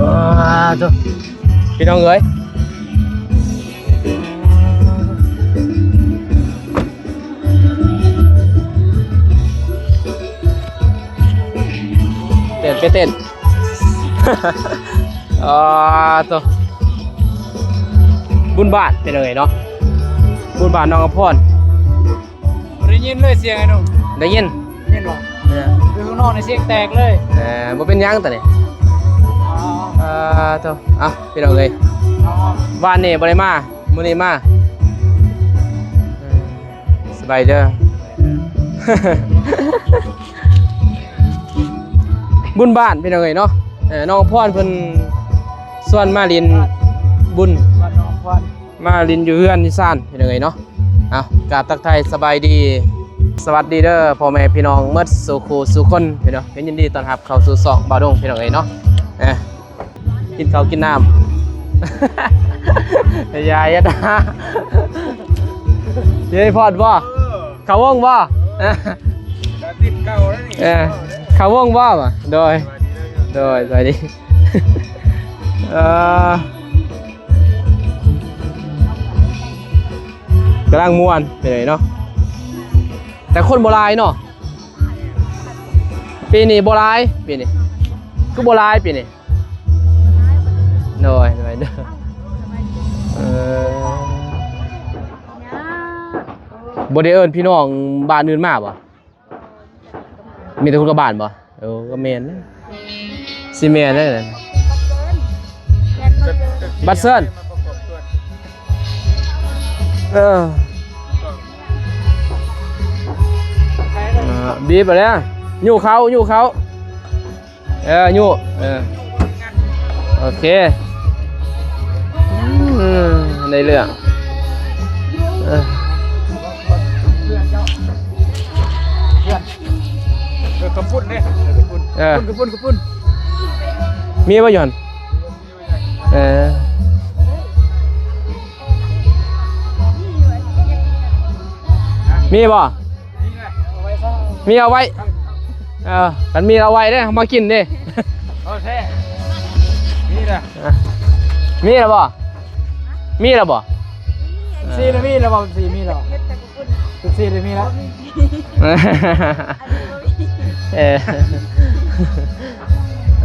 ອ່າ ໂທ້ ພີ່ນ້ອງເອີຍ ເຕັ້ນ ໄປເຕັ້ນ ອ່າ ໂທ້ ບຸນບ້ານ ພີ່ນ້ອງເອີຍເນາະ ບຸນບ້ານໜອງອຳພອນ. ບໍ່ໄດ້ຍິນເລີຍສຽງໄອ້ໜຸ່ມ ໄດ້ຍິນ ໄດ້ຍິນບໍ່? ເອີ ຢູ່ຂ້າງນອກນີ້ສຽງແຕກເລີຍ ເອີ ບໍ່ເປັນຫຍັງຕອນນີ້ ອໍ ອ່າ ໂທ້ ເອົ້າ ພີ່ນ້ອງເອີຍ ອໍ ວານນີ້ບໍ່ໄດ້ມາ ມື້ນີ້ມາ ເອີ ສະບາຍເດີ ບຸນບ້ານ ພີ່ນ້ອງເອີຍເນາະ ເອີ ນ້ອງພອນເພິ່ນຊວນມາຫຼິ້ນບຸນ ບ້ານໜອງພອນ ມາຫຼິ້ນຢູ່ເຮືອນຢູ່ຊານ ພີ່ນ້ອງເອີຍເນາະ. ເອົາ ກາບທັກທາຍສະບາຍດີ ສະຫວັດດີເດີພໍ່ແມ່ພີ່ນ້ອງໝົດສູ່ຄູ່ສູ່ຄົນ ພີ່ນ້ອງ ກໍຍິນດີຕ້ອນຮັບເຂົ້າສູ່ຊ່ອງບ່າວດົງ ພີ່ນ້ອງເອີຍເນາະ. ເອີ ກິນເຂົ້າກິນນ້ຳ ຢາເຮັດ ເດ ພອດບໍ່? ເອີ ເຂົ້າວົງບໍ່? ເອີ ກະຕິດເກົ່າແລ້ວນີ້ ເອີ ເຂົ້າວົງບໍ່? ໂດຍ ສະບາຍດີເດີ ໂດຍ ສະບາຍດີ ເອີ ກຳລັງມ່ວນໄປເລີຍເນາະ ແຕ່ຄົນບໍ່ຫຼາຍເນາະ ປີນີ້ບໍ່ຫຼາຍ ປີນີ້ຄືບໍ່ຫຼາຍປີນີ້ ໂດຍ ໂດຍ ໂດຍ ເອີ ບໍ່ໄດ້ເອີ້ນພີ່ນ້ອງບ້ານອື່ນມາບໍ່? ມີແຕ່ຄົນກັບບ້ານບໍ່? ເອີ ກໍແມ່ນ ຊິແມ່ນແລ້ວນັ້ນ ບັດເຊີນ ເອີ ເອີ ບີບເອົາແລ້ວ ຍູ້ເຂົ້າ ຍູ້ເຂົ້າ. ເອີ ຍູ້ ເອີ ໂອເຄ ອືມ ໃນເລື່ອງ ເອີ ເອີ ກະປຸ້ນເດ້ ເອີ ກະປຸ້ນ ເອີ ກະປຸ້ນ ກະປຸ້ນ ມີບໍ່ຢູ່ຫັ້ນ? ເອີ ມີບໍ່? ມີເອົາໄວ້ ເອີ ຄັນມີເອົາໄວ້ເດ້ ເອົາມາກິນເດ້ ໂອເຄ ມີລະ ເອີ ມີລະບໍ່? ມີລະບໍ່? ເປັບຊີນະມີລະບໍ່? ເປັບຊີມີລະບໍ່? ເປັບຊີນະມີລະ ເອີ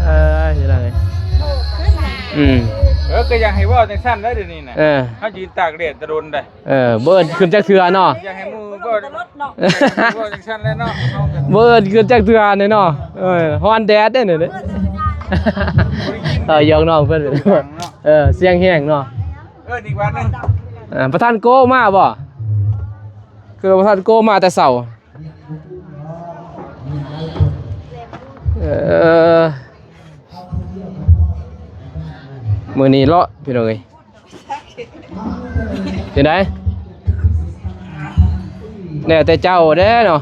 ເອີ ຢູ່ລະ ອືມ ເອີ ກໍຢາກໃຫ້ເວົ້າຈັ່ງຊັ້ນໄດ໋ ດຽວນີ້ນະ ເອີ ເຮົາຢືນຕາກແດດແຕ່ດົນໄດ໋ ເອີ ບໍ່ເອີ້ນຂຶ້ນຈັກເທື່ອເນາະ ຢາກໃຫ້ໝູ່ເວົ້າ ເວົ້າຈັ່ງຊັ້ນແຫຼະເນາະ ເຮົາກໍບໍ່ເອີ້ນຂຶ້ນຈັກເທື່ອເນາະ ເອີ ຮ້ອນແດດເດ້ນີ້ ເອີ ຢອກນ້ອງເພິ່ນ ເອີ ສຽງແຮງເນາະ ເອີ້ນອີກວັນໜຶ່ງ ເອີ ປະທານໂກມາບໍ່? ຄືປະທານໂກມາແຕ່ເຊົ້າ ເອີ ມື້ນີ້ເລາະ ພີ່ນ້ອງເອີຍ ຈັ່ງໃດ? ແລ້ວແຕ່ເຈົ້າເດ້ເນາະ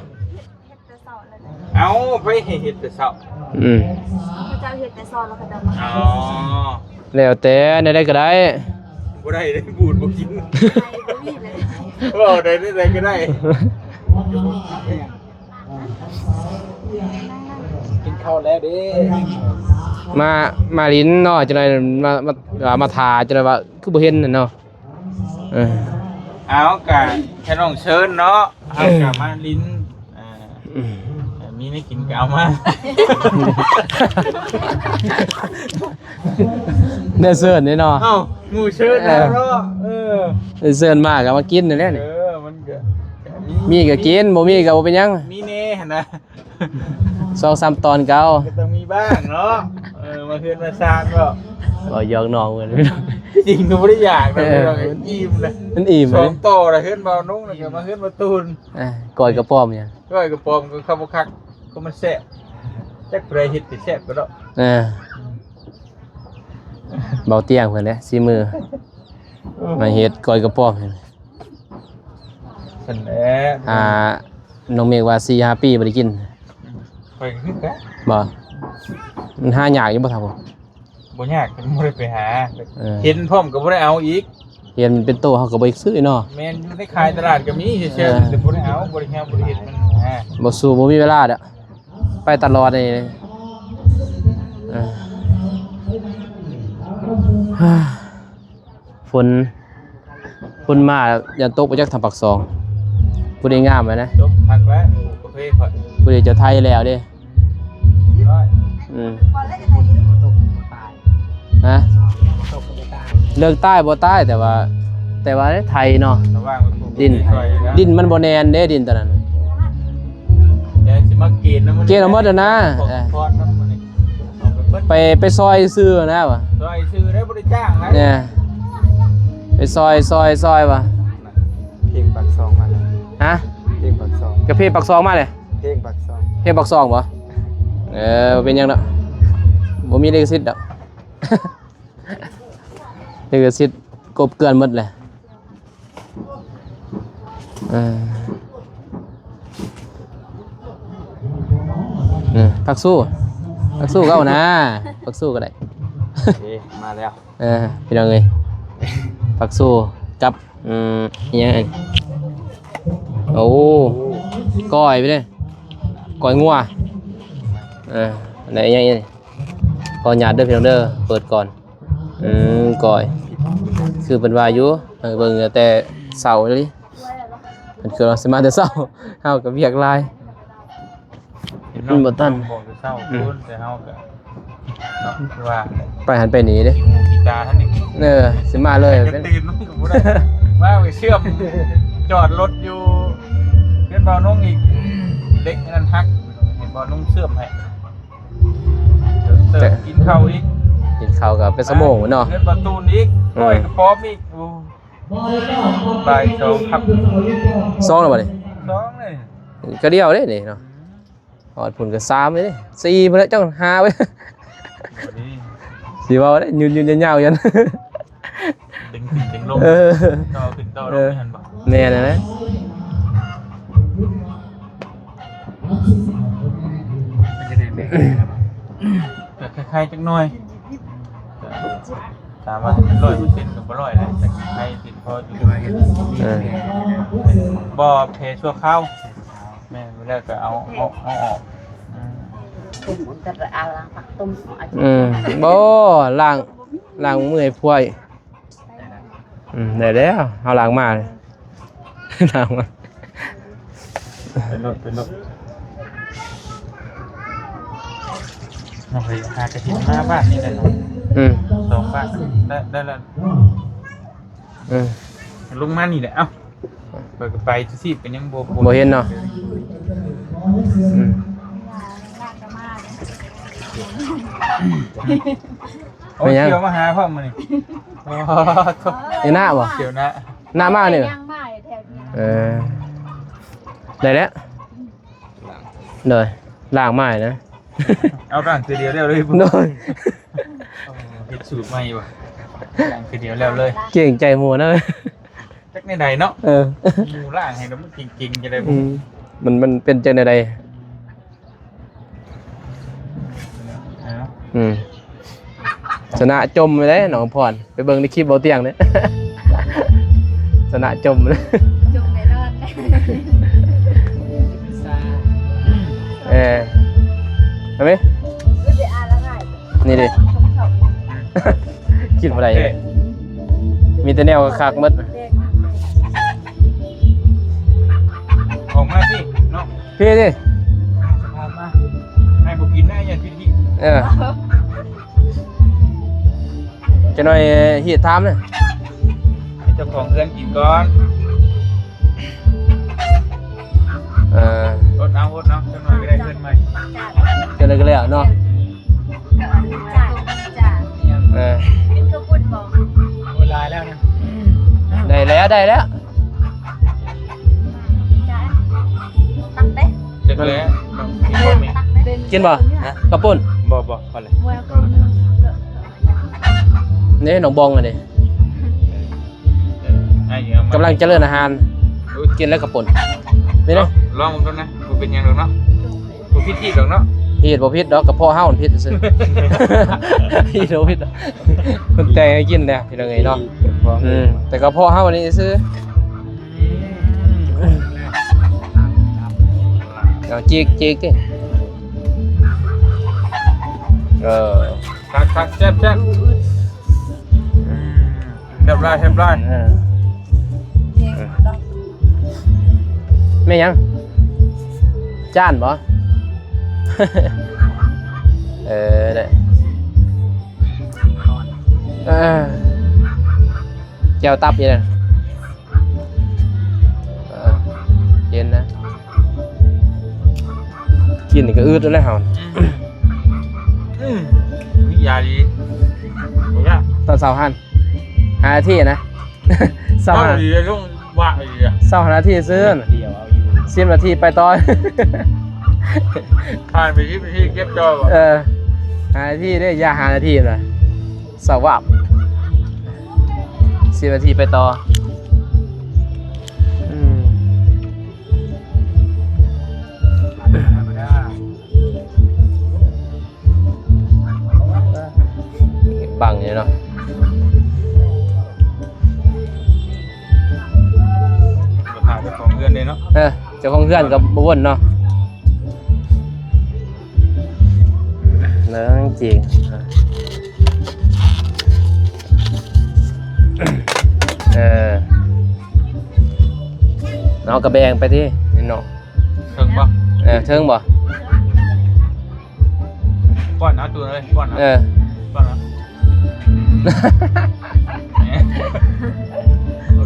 ເອົາ ໃຜໃຫ້ເຮັດແຕ່ເຊົ້າ? ອືມ ເຂົາເຈົ້າເຮັດແຕ່ເຊົ້າ ແລ້ວເຂົາເຈົ້າມາ ອໍ ແລ້ວແຕ່ ແນວໃດກໍໄດ້ ບໍ່ໄດ້ເດ້ ບູດບໍ່ກິນ ບໍ່ມີເລີຍ ເວົ້າໄດ້ແນວໃດກໍໄດ້ ກິນເຂົ້າແລ້ວເດ້ ມາ ມາຫຼິ້ນເນາະ ຈັ່ງໃດ ມາ ມາ ມາຖ້າ ຈັ່ງໃດວ່າຄືບໍ່ເຫັນຫັ້ນເນາະ ເອີ ເອົາ ກະແຄ່ນ້ອງເຊີນເນາະ ເຮົາກະມາຫຼິ້ນ ເອີ ອືມ ມີແນວກິນກະເອົາມາ ແນວເຊີນເດ້ເນາະ ເອົ້າ ໝູ່ເຊີນແລ້ວເນາະ ເອີ ເອີ ໄດ້ເຊີນມາກໍມາກິນນັ້ນແຫຼະນີ້ ເອີ ມັນກໍ ມີກໍກິນ ບໍ່ມີກໍບໍ່ເປັນຫຍັງ ມີແດ່ຫັ້ນນະ ສອງສາມຕອນກໍເອົາ ກໍຕ້ອງມີບ້າງເນາະ ເອີ ມາເຮືອນມາຊານເນາະ ເວົ້າຢອກນ້ອງເພິ່ນ ຈິງກໍບໍ່ໄດ້ຢາກດອກ ເອີ ອີ່ມນະ ມັນອີ່ມ ສອງຕໍ່ລະ ເຮືອນບ່າວນຸ່ງ ແລ້ວກໍມາເຮືອນບ່າວຕູນ ອ່າ ກ້ອຍກະປອມຫຍັງ ກ້ອຍກະປອມກໍເຂົ້າບໍ່ຄັກ ກໍມັນແຊບ ຈັກຜູ້ໃດເຮັດກໍແຊບກໍດອກ ເອີ ເບົາຕຽງເພິ່ນແຫຼະ ສີມື ເອີ ມາເຮັດກ້ອຍກະປອມ ຊັ້ນແຫຼະ ອ່າ ນ້ອງເມກວ່າສີ່ຫ້າປີບໍ່ໄດ້ກິນ ຂ້ອຍກໍຄືກັນ ບໍ່ ມັນຫາຍາກຢູ່ບໍ່ ຖ້າບໍ່ ບໍ່ຍາກ ບໍ່ໄດ້ໄປຫາ ເອີ ເຫັນພ້ອມກໍບໍ່ໄດ້ເອົາອີກ ເຫັນເປັນໂຕເຮົາກໍບໍ່ຢາກຊື້ເນາະ ແມ່ນ ຢູ່ໃນຂາຍຕະຫຼາດກໍມີຊື່ໆ ເອີ ແຕ່ບໍ່ໄດ້ເອົາ ບໍ່ໄດ້ເຮັດ ບໍ່ໄດ້ເຮັດມັນ ອ່າ ບໍ່ສູ້ ບໍ່ມີເວລາດອກ ໄປຕະຫຼອດນີ້ ເອີ ຝົນ ຝົນມາຢ້ານຕົກໄປຈັກທາງປາກຊ່ອງ. ຜູ້ໃດງາມຫັ້ນນະ ຕົກຄັກແລ້ວ ປູກກາເຟຂ້ອຍ ຜູ້ໃດເຈົ້າໄທແລ້ວເດ້. ອືມ ຮະ ເລື່ອງຕາຍບໍ່ຕາຍ ແຕ່ວ່າ ແຕ່ວ່າໄທເນາະ ດິນ ດິນມັນບໍ່ແໜ້ນເດ້ ດິນຕອນນັ້ນ ແຕ່ຊິມາເກນນຳ ເກນເອົາໝົດແລ້ວນະ. ເອີ ໄປ ໄປຊອຍຊື່ນະວ່າ ຊອຍຊື່ໄດ້ ບໍ່ໄດ້ຈ້າງນະ ແນ່ ໄປຊອຍ ຊອຍ ຊອຍວ່າ. ເພງປາກຊ່ອງມາແລ້ວ ຮະ ເພງປາກຊ່ອງ ກາເຟປາກຊ່ອງມາເລີຍ ເພງປາກຊ່ອງ ເພງປາກຊ່ອງບໍ່? ເອີ ບໍ່ເປັນຫຍັງດອກ ບໍ່ມີລິຂະສິດດອກ ລິຂະສິດກົບເກືອນໝົດແຫຼະ. ເອີ ເອີ ຜັກຊູ ຜັກຊູກໍເອົານະ ຜັກຊູກໍໄດ້. ເອີ ມາແລ້ວ ເອີ ພີ່ນ້ອງເອີຍ ຜັກຊູກັບ ອືມ ອີຫຍັງອັນ ໂອ້ ກ້ອຍໄປເດ້ ກ້ອຍງົວ. ເອີ ອັນໃດອີຫຍັງ ຂໍອະນຸຍາດເດີພີ່ນ້ອງເດີ ເປີດກ່ອນ. ອືມ ກ້ອຍ ຄືເພິ່ນວ່າຢູ່ ເອີ ເບິ່ງຕັ້ງແຕ່ເຊົ້າເລີຍ ເພິ່ນຄືວ່າຊິມາແຕ່ເຊົ້າ ເຮົາກໍວຽກຫຼາຍ ມັນບໍ່ທັນ ບອກແຕ່ເຊົ້າ ອືມ ໂພດ ແຕ່ເຮົາກໍ ເນາະ ຄືວ່າ ໄປຫັ້ນໄປນີ້ເດ້ ເອີ ຊິມາເລີຍ ຕື່ນມັນກໍບໍ່ໄດ້ ມາໄປເຊື່ອມ ຈອດລົດຢູ່ເຮືອນບ່າວນົງອີກ ເຫຼັກອັນນັ້ນຫັກ ເຫັນບ່າວນົງເຊື່ອມໃຫ້. ເສີບກິນເຂົ້າອີກ ກິນເຂົ້າກໍເປັນຊົ່ວໂມງເນາະ ເງິນປະຕູນອີກ ອືມ ໂອ້ຍ ກະປອມອີກ ໂອ້ ບ່າຍສອງຄັບ ສອງແລ້ວບໍ່ນີ້ ສອງເລີຍ ກະດຽວເດ້ນີ້ເນາະ ຮອດພຸ້ນກະສາມເດ້ ສີ່ພຸ້ນແຫຼະ ເຈົ້າຫ້າໄວ້ ບໍ່ດີ ຊິເວົ້າເດ້ ຍືນໆຍາວໆຢູ່ ດຶງຂຶ້ນດຶງລົງ ເອີ ຕໍ່ຂຶ້ນຕໍ່ລົງ ເອີ ຫັ້ນບໍ່ ແມ່ນແຫຼະ ມັນຈະໄດ້ແບບນັ້ນບໍ່ ກໍຄ້າຍໆຈັກໜ່ອຍ ຖາມວ່າຮ້ອຍເປີເຊັນກໍບໍ່ຮ້ອຍແຫຼະ ແຕ່ກໍຄ້າຍເປັນພໍຢູ່ ເອີ ບໍ່ແຜຊົ່ວຄາວ ແມ່ນ ແລ້ວກໍເອົາ ເອົາ ເອົາອອກ ອືມ ອືມ ບໍ່ ລ້າງ ລ້າງມືໃຫ້ພວຍ ອືມ ໄດ້ແລ້ວ ເຮົາລ້າງມາ ລ້າງມາ ເປັນລົດ ເປັນລົດ ເຮົາໄປຫາກະເຫັນມາບ້ານນີ້ແຫຼະເນາະ ອືມ ສອງບ້ານ ໄດ້ ໄດ້ແລ້ວ ເອີ ລົງມານີ້ແຫຼະ ເອົ້າ ຂ້ອຍກໍໄປຊື່ໆ ກໍຍັງບໍ່ ບໍ່ເຫັນເນາະ ອືມ ໂອ້ຍ ເປັນຫຍັງ? ຂຽວມາຫາພ້ອມມື້ນີ້ ໂອ້ໂຫ ເອີ ໜ້າບໍ່? ຂຽວໜ້າ ໜ້າມານີ້ ເອີ ໄດ້ແລ້ວ ໂດຍ ລ້າງມາໃຫ້ນະ ເອົາລ້າງເທື່ອດຽວແລ້ວເລີຍ ໂດຍ ເຮັດສູດໃໝ່ບໍ່ ລ້າງເທື່ອດຽວແລ້ວເລີຍ ເກັ່ງໃຈໝູ່ນະ ຈັກແນວໃດເນາະ ເອີ ໝູ່ລ້າງໃຫ້ແລ້ວມັນເກັ່ງໆ ຈັ່ງໃດ ອືມ ມັນ ມັນເປັນຈັ່ງໃດ? ເອົາ ອືມ ຊະນະຈົມໄປເດ້ນ້ອງພອນ ໄປເບິ່ງໃນຄລິບເບົາຕຽງເດ້ ຊະນະຈົມ ຈົມແນ່ນອນ ເອີ ເຫັນໄໝ? ນີ້ເດ້ ກິນບໍ່ໄດ້ ເອີ ມີແຕ່ແນວຄັກໆໝົດ ອອກມາຊິເນາະ ພີ້ເດ້ ສະພາບມາ ໃຫ້ບໍ່ກິນນະ ຢ້ານພິດຮີດ ເອີ ຈັກໜ່ອຍຮີດຖາມເດີ ໃຫ້ເຈົ້າຂອງເຮືອນກິນກ່ອນ ເອີ ອົດເອົາ ອົດເອົາ ຈັກໜ່ອຍກໍໄດ້ເຮືອນໃໝ່ ຈັກໜ່ອຍກໍແລ້ວເນາະ ເອີ ກິນເຂົ້າປຸ້ນບໍ່ ໂອ້ຍ ຫຼາຍແລ້ວນະ ໄດ້ແລ້ວ ໄດ້ແລ້ວ ຕັກເດ້ ຈັກແລ້ວ ກິນບໍ່? ເຂົ້າປຸ້ນ ບໍ່ ບໍ່ ພໍແລ້ວ ນີ້ນ້ອງບອງອັນນີ້ ເອີ ໃຫ້ເອົາມາ ກຳລັງຈະເລີນອາຫານ ອຸ້ຍ ກິນແລ້ວເຂົ້າປຸ້ນ ນີ້ເນາະ ລອງເບິ່ງກ່ອນນະ ບໍ່ເປັນຫຍັງດອກເນາະ ບໍ່ຜິດອີກດອກເນາະ ເຮັດບໍ່ຜິດດອກ ກະເພາະເຮົາມັນຜິດຊື່ໆ ເຮັດບໍ່ຜິດດອກ ເພິ່ນແຕ່ງໃຫ້ກິນແຫຼະ ພີ່ນ້ອງເອີຍເນາະ ອືມ ແຕ່ກະເພາະເຮົານີ້ຊື່ ເອົາຈີກ ຈີກຕິ ເອີ ຄັກໆ ແຊບໆ. ຮຽບຮ້ອຍ ຮຽບຮ້ອຍ ເອີ ແມ່ນຫຍັງ? ຈານບໍ? ເອີ ໄດ້ ເອີ ແຈ່ວຕັບຢູ່ນັ້ນ ເອີ ເຢັນນະ ກິນນີ້ກໍອືດແລ້ວເຮົາ ອືມ ອືມ ມີຢາດີ ຕອນເຊົ້າຫັ້ນ ຫ້ານາທີນະ ເຊົ້າ ເອົາ ຫ້າ ດີ ລົງວະ ດີ ເຊົ້າຫ້ານາທີຊື່ ດຽວເອົາຢູ່ ສິບນາທີໄປຕໍ່ ຜ່ານໄປສິບນາທີເກັບຕໍ່ ເອີ ຫ້ານາທີເດ້ ຢ່າຫ້ານາທີນະ ສະຫວັບ ສິບນາທີໄປຕໍ່ ອືມ ບັງຢູ່ເນາະ ຖາມເຈົ້າຂອງເຮືອນເດ້ເນາະ ເອີ ເຈົ້າຂອງເຮືອນກໍບໍ່ວົນເນາະ ເລື່ອງຈິງ ເອີ ເຮົາກໍແບ່ງໄປຕິເນາະ ເທິງບໍ່? ເອີ ເທິງບໍ່? ປ້ອນເອົາ ຕູເອີຍ ປ້ອນເອົາ ເອີ ປ້ອນເອົາ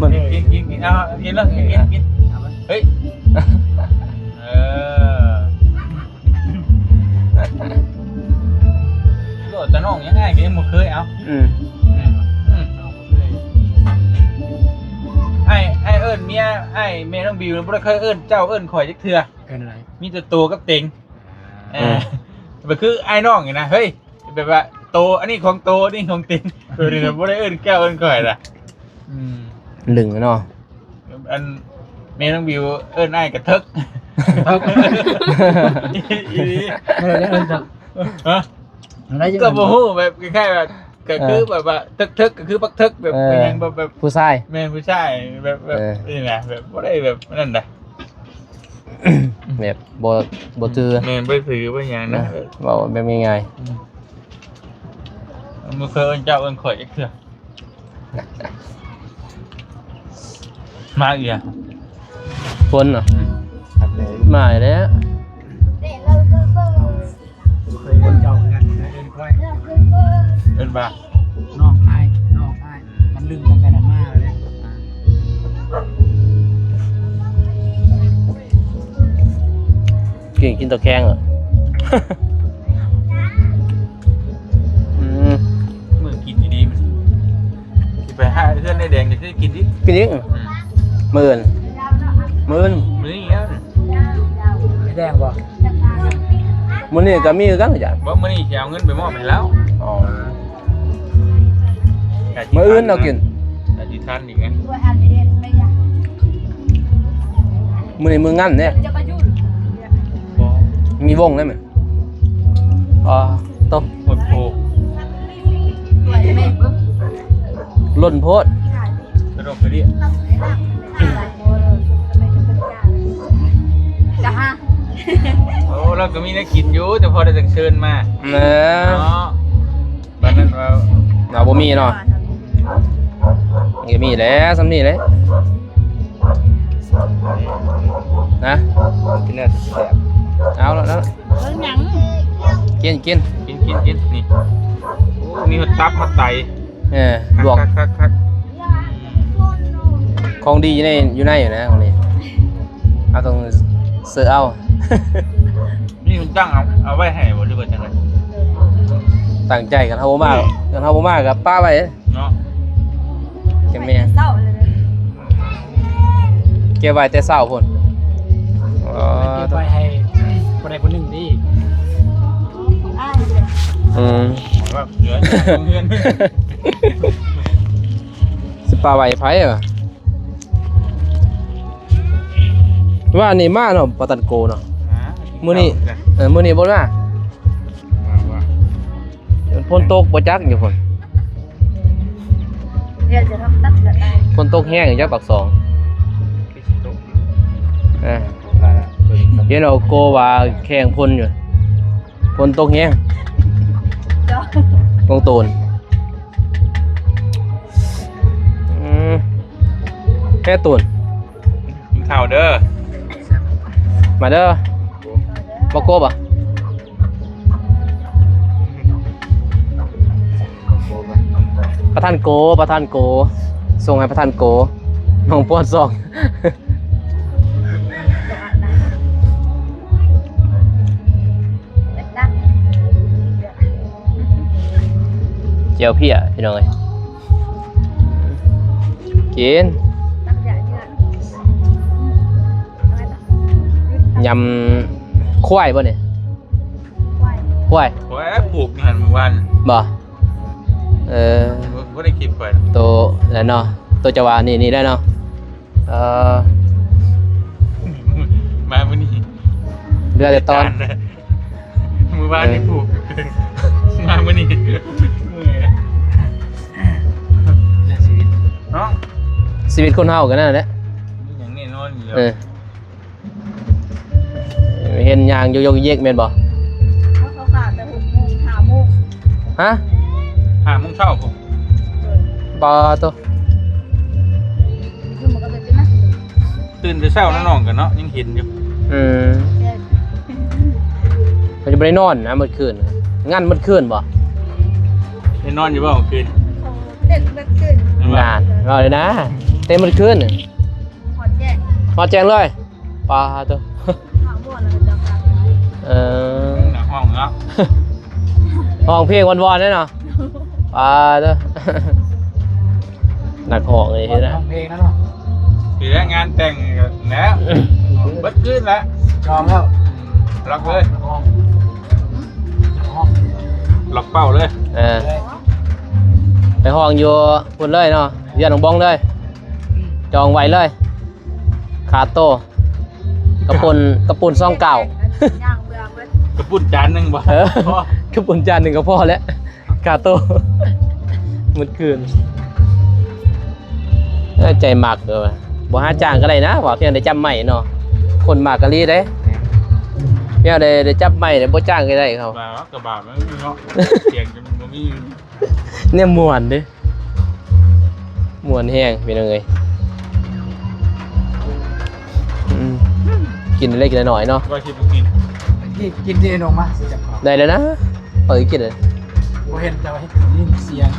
ມັນ ກິນ ກິນ ກິນ ເອົາ ກິນເລີຍ ກິນ ກິນ ກິນ ເຮີ້ຍ ເອີ ໂລດຕານ້ອງຍັງ ອ້າຍກໍຍັງບໍ່ເຄີຍ ເອົາ ອືມ ອືມ ອືມ ອ້າຍ ອ້າຍເອີ້ນເມຍ ອ້າຍ ແມ່ນ້ອງບິວ ບໍ່ໄດ້ເຄີຍເອີ້ນເຈົ້າເອີ້ນຂ້ອຍຈັກເທື່ອ ເອີ້ນໃດ? ມີແຕ່ໂຕກັບເຕັງ ເອີ ອືມ ແບບຄືອ້າຍນ້ອງນີ້ນະ ເຮີ້ຍ ແບບວ່າໂຕ ອັນນີ້ຂອງໂຕ ອັນນີ້ຂອງເຕັງ ໂຕນີ້ນະ ບໍ່ໄດ້ເອີ້ນເຈົ້າເອີ້ນຂ້ອຍລະ ອືມ ລຶ້ງເນາະ ອັນແມ່ນ້ອງບິວເອີ້ນອ້າຍກະເຖິກ ເຖິກ ອີ່ຫຼີ ບໍ່ໄດ້ເອີ້ນເຖິກ ຮະ ກໍບໍ່ຮູ້ ແບບຄ້າຍໆວ່າ ກໍຄື ເອີ ແບບວ່າເຖິກໆ ກໍຄືບັກເຖິກ ແບບ ເອີ ເປັນຫຍັງ ແບບ ແບບຜູ້ຊາຍ ແມ່ນຜູ້ຊາຍ ແບບ ແບບ ເອີ ນີ້ນະ ແບບບໍ່ໄດ້ແບບນັ້ນນະ ແບບບໍ່ ບໍ່ຖື ແມ່ນ ບໍ່ຖືບໍ່ຫຍັງນະ ເອີ ເວົ້າແບບງ່າຍໆ ອືມ ບໍ່ເຄີຍເອີ້ນເຈົ້າເອີ້ນຂ້ອຍຈັກເທື່ອ ມາອີກແລ້ວ ຝົນເນາະ ອືມ ມາອີກແລ້ວ ເຄີຍເອີ້ນເຈົ້າເອີ້ນ ເອີ້ນຂ້ອຍ ເອີ້ນວ່າ ນ້ອງອ້າຍ ນ້ອງອ້າຍ ມັນລຶ້ງຕັ້ງແຕ່ນັ້ນມາແລ້ວເດ້ ກິນ ກິນຕົວແຂງເອີ ອືມ ມື້ກິນດີໆ ມັນຊິໄປຫາເຮືອນນາຍແດງ ຈະໄດ້ກິນອີກ ກິນອີກ ອືມ ມື້ອື່ນ ມື້ອື່ນ ມື້ນີ້ແລ້ວນີ້ ນາຍແດງບໍ່? ມື້ນີ້ກໍມີຄືກັນ ອາຈານ ບໍ່ ມື້ນີ້ຊິເອົາເງິນໄປມອບໃຫ້ລາວ ອໍ ມື້ອື່ນເອົາກິນ ອະທິຖານອີກນະ ມື້ນີ້ມື້ງານເດ້ ບໍ່ ມີວົງໄດ້ແມ່ນ ອໍ ຕົກ ໂອ້ໂຫ ລົ້ນໂພດ ກະດົກກະເດຍ ກະຫາ ໂອ້ ລາວກໍມີແນວກິນຢູ່ ແຕ່ພໍໄດ້ຈັ່ງເຊີນມາ ເນາະ ເນາະ ປານນັ້ນວ່າ ເຮົາບໍ່ມີເນາະ ກໍມີແຫຼະ ສ່ຳນີ້ແຫຼະ ນະ ກິນແລ້ວແຊບ ເອົາລະ ເອົາລະ ເບິ່ງຫຍັງ ກິນ ກິນ ກິນ ກິນ ກິນ ນີ້ ໂອ້ ມີຮອດຕັບຮອດໄຕ ເອີ ລວກ ຄັກໆໆ ຂອງດີຢູ່ໃນ ຢູ່ໃນນະ ຂອງດີ ເຮົາຕ້ອງເຊີເອົາ ນີ້ມັນຕັ້ງເອົາ ເອົາໄວ້ໃຫ້ບໍ່ ຫຼືວ່າຈັ່ງໃດ? ຕັ້ງໃຈ ຄັນເຮົາບໍ່ມາ ຄັນເຮົາບໍ່ມາກໍປະໄວ້ເນາະ ແມ່ນ ເກັບໄວ້ແຕ່ເຊົ້າພຸ້ນ ເອີ ເກັບໄວ້ໃຫ້ຜູ້ໃດຜູ້ໜຶ່ງຕິ ອືມ ເຫຼືອເຮືອນ ຊິປະໄວ້ໃຜວະ? ວ່ານີ້ມາເນາະ ປາຕັນໂກເນາະ ມື້ນີ້ ເອີ ມື້ນີ້ບໍ່ມາ ຝົນຕົກບໍ່ຈັກຢູ່ພຸ້ນ ຝົນຕົກແຮງຈັກປາກຊ່ອງ ເອີ ເຫັນເອົາໂກວ່າແຂ່ງຝົນຢູ່. ຝົນຕົກແຮງ ເຈົ້າ ຕົງໂຕນ ແມ່ຕູນ ກິນເຂົ້າເດີ ມາເດີ ບໍ່ໂກບບໍ່? ປະທານໂກ ປະທານໂກ ສົ່ງໃຫ້ປະທານໂກ ນ້ອງປ້ອນສອງ ແຈ່ວເພຍ ພີ່ນ້ອງເອີຍ ກິນ ຍຳຄວາຍບໍ່ນີ້? ຄວາຍ ຄວາຍ ແລ້ວປູກຢູ່ຫັ້ນມື້ວານ ບໍ່? ເອີ ບໍ່ ບໍ່ໄດ້ເກັບໄວ້ ໂຕນັ້ນເນາະ ໂຕຈະວ່ານີ້ ນີ້ໄດ້ເນາະ ເອີ ມາມື້ນີ້ ເຫຼືອແຕ່ຕອນ ມື້ວານນີ້ ເອີ ປູກ ມາມື້ນີ້ ເມື່ອຍ ເລື່ອງຊີວິດເນາະ ຊີວິດຄົນເຮົາກໍນັ້ນແຫຼະ ມີຫຍັງແນ່ນອນຢູ່ແລ້ວ ເອີ. ເຫັນຍ່າງຍົກໆເຢກໆ ແມ່ນບໍ່? ເຂົາ ເຂົາຂາຍແຕ່ຫົກໂມງ ຫ້າໂມງ ຮະ? ຫ້າໂມງເຊົ້າພຸ້ນ ໂດຍ ປາໂຕ ຄືມັນກໍເປັນຈັ່ງນັ້ນ ຕື່ນແຕ່ເຊົ້ານະນ້ອງກັນເນາະ ຍັງເຫັນຢູ່ ອືມ ແມ່ນ ເພິ່ນຈະບໍ່ໄດ້ນອນນະມື້ຄືນ ງັນມື້ຄືນບໍ່? ໄດ້ນອນຢູ່ບໍ່ມື້ຄືນ? ເຕັ້ນມື້ຄືນ ນັ້ນ ເວົ້າເລີຍນະ ເຕັ້ນມື້ຄືນ ຮອດແຈ້ງ ຮອດແຈ້ງເລີຍ ປາໂຕ ເອີ ຮ້ອງເນາະ ຮ້ອງເພງວອນໆເດ້ເນາະ ປາໂຕ ນັກຮ້ອງເລີຍເນາະ ຮ້ອງເພງນະເນາະ ຊິໄດ້ງານແຕ່ງແລ້ວ ເບິດຄືນແລ້ວ ຈອງແລ້ວ ລັອກເລີຍ ລັອກເປົ້າເລີຍ ເອີ ໄປຮ້ອງຢູ່ພຸ້ນເລີຍເນາະ ວຽນໜອງບອງເລີຍ ຈອງໄວ້ເລີຍ. ຄ່າໂຕ ກະປຸ້ນ ກະປຸ້ນສອງກ້າວ ຍ່າງເມືອເບິດ ກະປຸ້ນຈານໜຶ່ງບໍ່? ເອີ ພໍ ກະປຸ້ນຈານໜຶ່ງກໍພໍແລ້ວ ຄ່າໂຕ ມື້ຄືນ ເອີ ໃຈມັກເດີ ບໍ່ຫາຈ້າງກໍໄດ້ນະ ວ່າພຽງໄດ້ຈັບໄມ້ເນາະ ຄົນມັກອີ່ຫຼີເດ້ ພຽງໄດ້ ໄດ້ຈັບໄມ້ ບໍ່ຈ້າງກໍໄດ້ເຂົາ ວ່າກະບາດມັນເນາະ ສຽງຈະບໍ່ມີ ແນວມ່ວນເດ້ ມ່ວນແຮງພີ່ນ້ອງເອີຍ ອືມ ກິນເລັກໆນ້ອຍໆເນາະ ວ່າຊິບໍ່ກິນ ກິນ ກິນທີ່ໜອງມາ ໄດ້ແລ້ວນະ ເປີດກິນເລີຍ ບໍ່ເຫັນເຈົ້າເຮັດ ໄດ້ຍິນສຽງ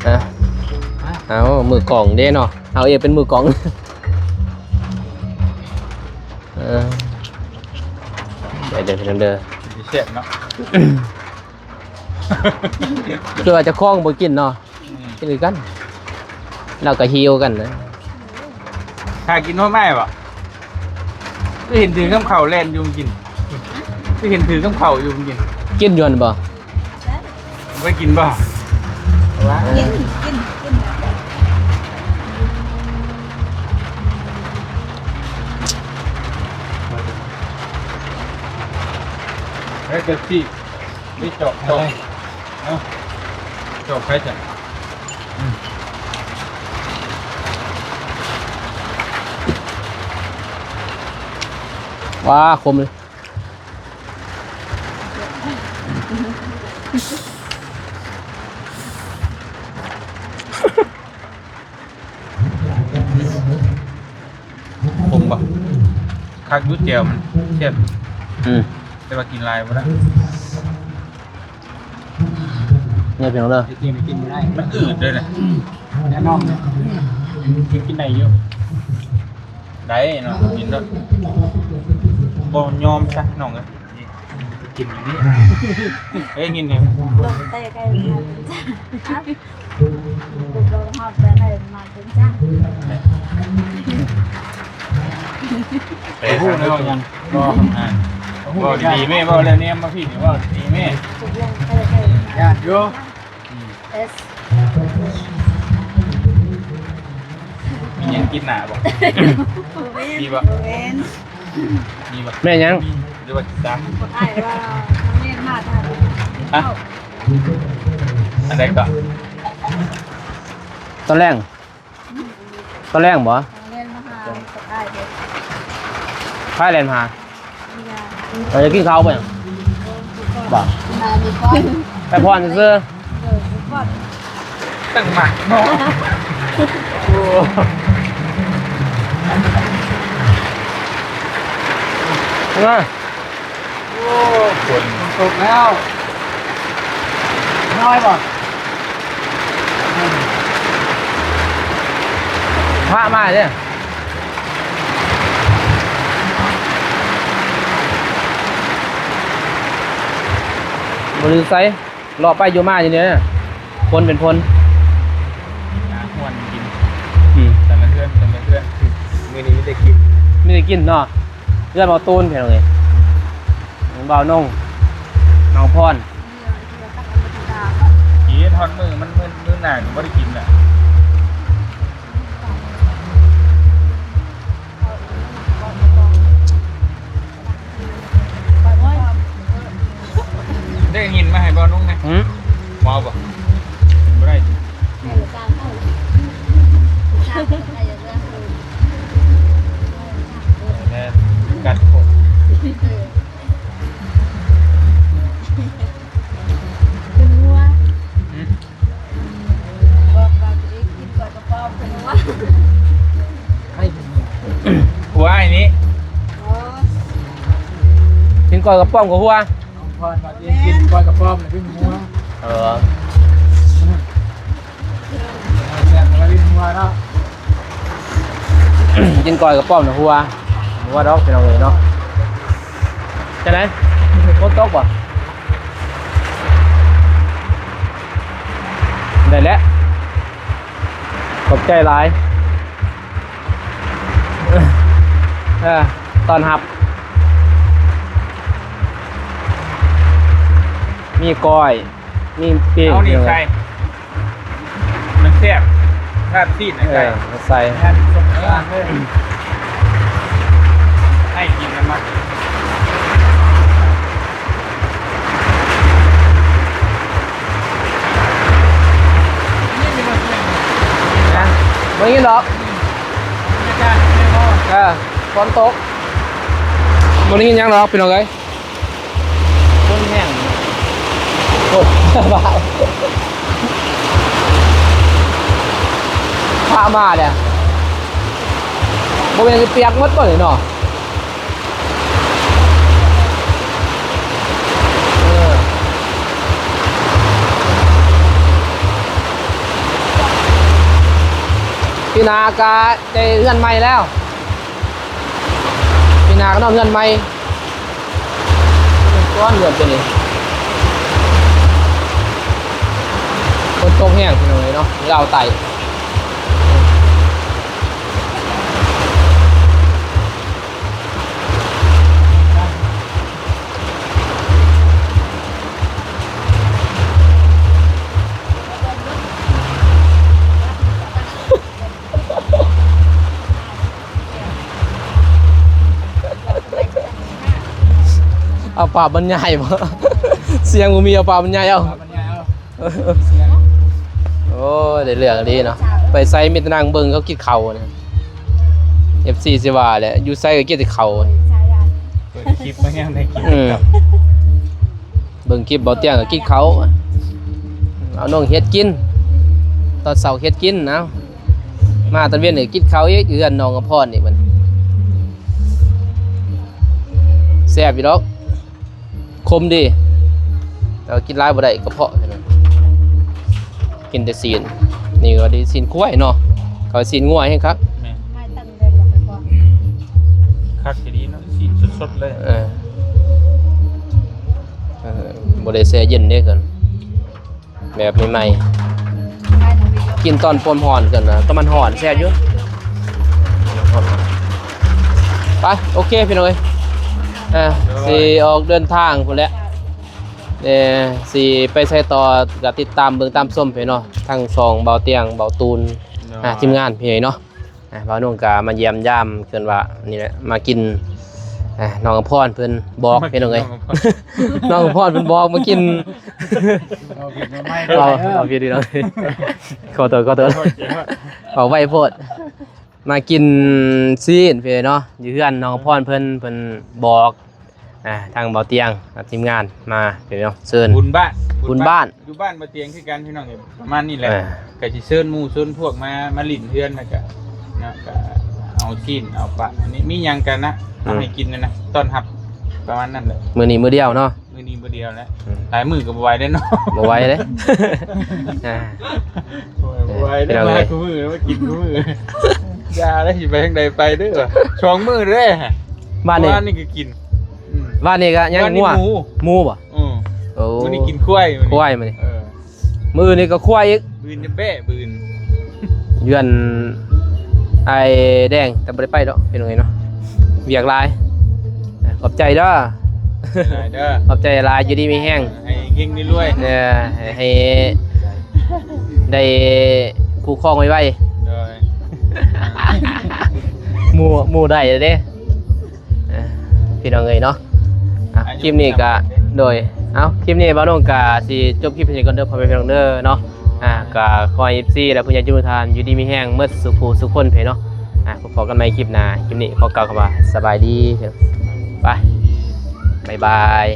ອ່ະ ເອົາ ມືກ້ອງເດ້ເນາະ ເຮົາເອງເປັນມືກ້ອງ ເອີ ໄດ້ເດີ ເດີ ແຊບເນາະ ຄືວ່າເຈົ້າຂອງບໍ່ກິນເນາະ ອືມ ກິນຄືກັນ ລາວກໍຫິວກັນນະ ຖ້າກິນໜໍ່ໄມ້ບໍ່? ຄືເຫັນຖືກັບເຂົ້າແລ່ນຢູ່ກິນ ຄືເຫັນຖືກັບເຂົ້າຢູ່ກິນ ກິນຢູ່ຫັ້ນບໍ່? ບໍ່ໄດ້ກິນບໍ່? ກິນ ກິນ ກິນ ເຮັດຈັ່ງຊີ້. ນີ້ຈອກ ຈອກ ເອົາ ຈອກໃສ່ຊັ້ນ ອືມ ວ້າ ຄົມເລີຍ ຂົມບໍ່? ຄັກຢູ່ ແຈ່ວມັນແຊບ ອືມ ແຕ່ວ່າກິນຫຼາຍບໍ່ໄດ້ ນີ້ເປັນເດີ ກິນບໍ່ໄດ້ ມັນອືດເດ້ນະ ແນ່ນອນ ກິນໄດ້ຢູ່ ໄດ້ເນາະ ກິນເນາະ ບໍ່ຍອມຊະນ້ອງເອີຍ ກິນຢູ່ນີ້ ເອີຍ ກິນນີ້ ລົງເຕະໄກ່ມາ ບຸກລົງຮອດໄປໄດ້ມາເປັນຈ້າ ໄປຫາເລື່ອງຫຍັງ ບໍ່ ອ່າ ເວົ້າດີໆແມ່ ເວົ້າແລ້ວແນມມາພີ້ນີ້ ເວົ້າດີໆແມ່ ຕົກລົງໄປໄດ້ ຢ້ານຢູ່ ອືມ ເອັສ ມີຫຍັງຕິດໜ້າບໍ່? ມີບໍ່? ບໍ່ແມ່ນ ມີບໍ່? ແມ່ນຫຍັງ? ຫຼືວ່າກິນຊາ? ອ້າຍວ່ານ້ອງເນນມາທາງ ຮະ? ອັນໃດກໍ? ຕອນແລງ ຕອນແລງບໍ່? ນ້ອງເນນມາຫາອ້າຍເດ້ ໃຜແລ່ນມາຫາ? ເຮົາຈະກິນເຂົ້າບໍ່ຫຍັງ? ບໍ່ ໄປຜ່ອນຊື່ໆ ເອີ ໄປຜ່ອນ ຕັ້ງໝາກເນາະ ໂອ້ ເອີ ໂອ້ ຝົນ ຝົນຕົກແລ້ວ ນ້ອຍບໍ່? ພະມາເດ້ ບໍ່ລືໄສ ເລາະໄປຢູ່ມາຢູ່ນີ້ ຄົນເປັນຄົນ ຫາຮ່ວນກິນ ອືມ ແຕ່ລະເຮືອນ ແຕ່ລະເຮືອນ ມື້ນີ້ມີແຕ່ກິນ ມີແຕ່ກິນເນາະ. ເຮືອນບ່າວຕູນ ພີ່ນ້ອງເອີຍ ບ່າວນົງ ນ້ອງພອນ ກິນຮອດມື້ມັນ ມື້ ມື້ໜ້າກໍບໍ່ໄດ້ກິນລະ. ໄດ້ເງິນມາໃຫ້ບ່າວນົງແດ່ ຫືມ ເວົ້າບໍ່? ບໍ່ໄດ້ຕິ ອືມ ແມ່ນ ກັດໂພດ ເປັນຫົວ ຫືມ ບອກວ່າຕົວເອງກິນກ້ອຍກະປອມເປັນຫົວ ໃຫ້ເປັນຫົວ ຫົວອ້າຍນີ້ ອໍ ກິນກ້ອຍກະປອມກະຫົວ ນ້ອງພອນວ່າຕົວເອງກິນກ້ອຍກະປອມແລ້ວເປັນຫົວ ເອີ ແຊບແລ້ວເປັນຫົວເນາະ ກິນກ້ອຍກະປອມນະຫົວ ບໍ່ວ່າດອກ ພີ່ນ້ອງເອີຍເນາະ. ຈັ່ງໃດ ຝົນຕົກບໍ່? ໄດ້ແຫຼະ ຂອບໃຈຫຼາຍ ເອີ ຕ້ອນຮັບ ມີກ້ອຍ ມີປີ້ງ ເອົານີ້ໃສ່ ມັນແຊບ ລາບຊີ້ນ ເອີ ໃສ່ ໃສ່ ໃຫ້ກິນນຳມັນ ນະ ບໍ່ໄດ້ຍິນດອກ ອືມ ບັນຍາກາດ ເອີ ຝົນຕົກ ບໍ່ໄດ້ຍິນຫຍັງດອກ ພີ່ນ້ອງເອີຍ. ຄົນແຮງ ໂອ້ ພະມາແລ້ວ ບໍ່ແມ່ນຊິປຽກໝົດບໍ່ນີ້ເນາະ ເອີ ປີໜ້າກະໄດ້ເຮືອນໃໝ່ແລ້ວ. ປີໜ້າກໍນອນເຮືອນໃໝ່ ກ້ອນເຮືອນຕົວນີ້ ຝົນຕົກແຮງ ພີ່ນ້ອງເອີຍເນາະ ລາວໃຕ້. ເອົາປາບບັນຍາຍບໍ່? ສຽງບໍ່ມີ ເອົາປາບບັນຍາຍເອົາ. ໂອ້ຍ ໄດ້ເລື່ອງອີ່ຫຼີເນາະ ໄປໃສມີແຕ່ນັ່ງເບິ່ງເຂົາກິນເຂົ້ານີ້ ເອັຟຊີຊິວ່າແຫຼະ ຢູ່ໃສກໍກິນແຕ່ເຂົ້າ. ເປີດຄລິບມາຍັງໄດ້ກິນ ອືມ ເບິ່ງຄລິບເບົາຕຽງກໍກິນເຂົ້າ ເອົານ້ອງເຮັດກິນ ຕອນເຊົ້າເຮັດກິນ ເອົາ ມາຕອນເວັນກໍກິນເຂົ້າອີກ ເຮືອນນ້ອງອຳພອນອີກບັດນີ້ ແຊບຢູ່ດອກ ຂົມດີ ແຕ່ວ່າກິນຫຼາຍບໍ່ໄດ້ ກະເພາະ ກິນແຕ່ຊີ້ນ ນີ້ກໍດີ ຊີ້ນຄວາຍເນາະ ເຂົາຊີ້ນງົວແຮງຄັກ ແມ່ນ ຄັກອີ່ຫຼີເນາະ ຊີ້ນສົດໆເລີຍ ເອີ ເອີ ບໍ່ໄດ້ແຊ່ເຢັນເດ້ ເພິ່ນ ແບບໃໝ່ໆ ກິນຕອນປອມຮ້ອນກັນນະ ຕອນມັນຮ້ອນແຊບຢູ່. ໄປ ໂອເຄ ພີ່ນ້ອງເອີຍ ອ່າ ຊິອອກເດີນທາງພຸ້ນແຫຼະ ເອີ ຊິໄປໃສຕໍ່ ກໍຕິດຕາມເບິ່ງຕາມຊົມໄປເນາະ ທັງຊ່ອງເບົາຕຽງ ເບົາຕູນ ອ່າ ທີມງານພີ່ນ້ອງເນາະ. ອ່າ ບ່າວນົງກະມາຢ້ຽມຢາມ ເອີ້ນວ່ານີ້ແຫຼະ ມາກິນ ອ່າ ນ້ອງອຳພອນເພິ່ນບອກ ພີ່ນ້ອງເອີຍ ນ້ອງອຳພອນເພິ່ນບອກມາກິນ ເວົ້າຜິດເນາະ ເວົ້າຜິດພີ່ນ້ອງ ຂໍໂທດ ຂໍໂທດ ເວົ້າໄວໂພດ ມາກິນຊີ້ນເພິ່ນເນາະ ຢູ່ເຮືອນນ້ອງອຳພອນເພິ່ນ ເພິ່ນບອກ ອ່າ ທາງເບົາຕຽງກັບທີມງານມາ ເພິ່ນເນາະ ເຊີນ ບຸນບ້ານ ບຸນບ້ານ ຢູ່ບ້ານເບົາຕຽງຄືກັນ ພີ່ນ້ອງເອີຍ ປະມານນີ້ແຫຼະ ເອີ ກໍຊິເຊີນໝູ່ເຊີນພວກມາ ມາຫຼິ້ນເຮືອນ ແລ້ວກໍເນາະ ກໍເອົາຊີ້ນເອົາປາ ອັນນີ້ມີຫຍັງກັນນະ ອືມ ເອົາໃຫ້ກິນນະ ຕ້ອນຮັບ ປະມານນັ້ນແຫຼະ ມື້ນີ້ມື້ດຽວເນາະ ມື້ນີ້ມື້ດຽວແຫຼະ ອືມ ຫຼາຍມື້ກໍບໍ່ໄຫວເດ້ເນາະ ບໍ່ໄຫວເດ້ ອ່າ ໂອ້ຍ ບໍ່ໄຫວເດ້ ພີ່ນ້ອງເອີຍ ມາຄູ່ມື້ ມາກິນຄູ່ມື້ ຢ່າເດ້ ຊິໄປທາງໃດໄປເດີ້ ສອງມື້ເດ້ ບ້ານນີ້ ວານນີ້ກໍກິນ ອືມ ວານນີ້ກໍຍັງງົວ ໝູ ໝູບໍ່? ອືມ ໂອ້ ມື້ນີ້ກິນຄວາຍ ຄວາຍມື້ນີ້ ເອີ ມື້ອື່ນນີ້ກໍຄວາຍອີກ ມື້ອື່ນຈະແບ້ ມື້ອື່ນ ເຮືອນອ້າຍແດງ ແຕ່ບໍ່ໄດ້ໄປດອກ ເປັນຫຍັງເນາະ ວຽກຫຼາຍ ຂອບໃຈເດີ ຂອບໃຈເດີ ຂອບໃຈຫຼາຍ ຢູ່ດີມີແຮງ ໃຫ້ເຮັງໆລວຍໆ ເອີ ໃຫ້ ໃຫ້ໄດ້ຄູ່ຄອງໄວໆ ໂດຍ ໝູ່ ໝູ່ໄດ້ເດ້. ອ່າ ພີ່ນ້ອງເອີຍເນາະ ອ່າ ຄລິບນີ້ກະ ໂດຍ ເອົ້າ ຄລິບນີ້ບ່າວນົງກະຊິຈົບຄລິບເປັນຈັ່ງຊີ້ກ່ອນເດີ ພໍ່ແມ່ພີ່ນ້ອງເດີເນາະ ອ່າ ກະຂໍໃຫ້ເອັຟຊີ ແລະ ຜູ້ໃຫຍ່ທຸກທ່ານ ຢູ່ດີມີແຮງໝົດສູ່ຜູ້ສູ່ຄົນເພເນາະ ອ່າ ພົບກັນໃໝ່ຄລິບໜ້າ ຄລິບນີ້ຂໍກ່າວຄຳວ່າສະບາຍດີ ໄປ ບາຍບາຍ.